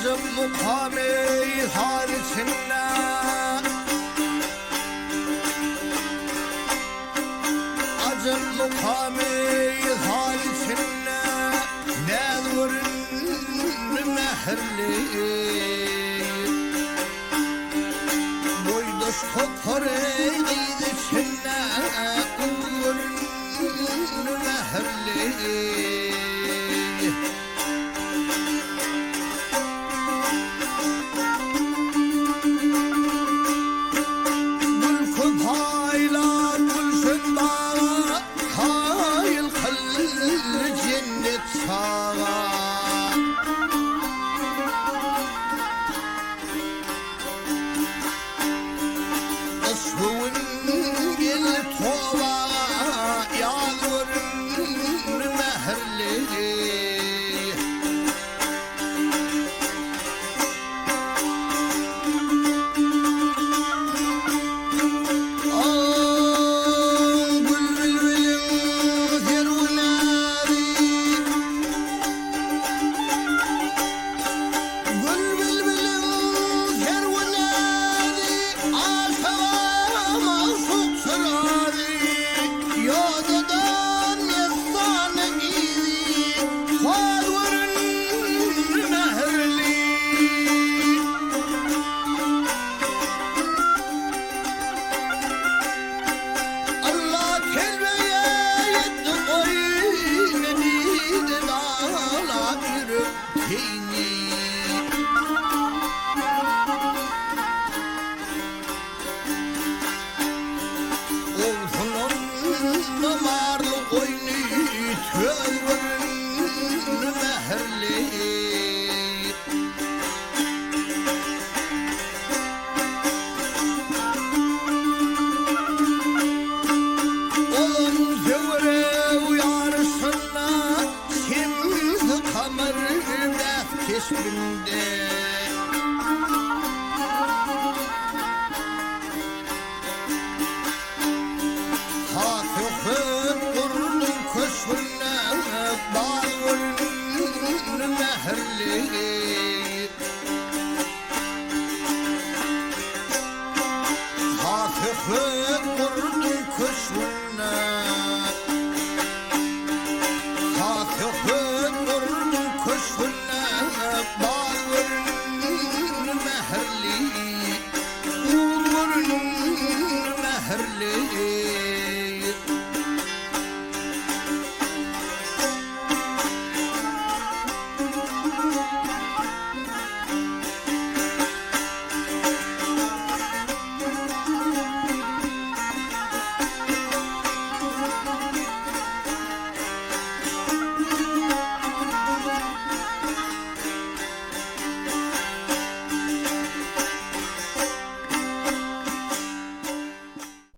Ajap mukamy saz içinde. Ajap mukamy saz içinde. Näz göründi mähirli. Boýdaş topary gyz içinde. Uz göründi mähirli. Gülki paýlar gülşen baga, Kaýyl kyldy jennet çaga. Gyş göwün geldi tobaga, Ýaz göründi mähirli. Gül bilbiliň serwi-näzi. Gül bilbiliň serwi-näzi, Aşyga magşuk şirazy. Ýodadan messana yzy, Saz göründi mähirli. Alla telbeýe ýetdi goýny diýdi dalap ýürek teýni. Olsunam-da barly goýny töz göründi mähirli. Ozan töwerek ýaryşynda Şems-i kamar bäs keşbinde.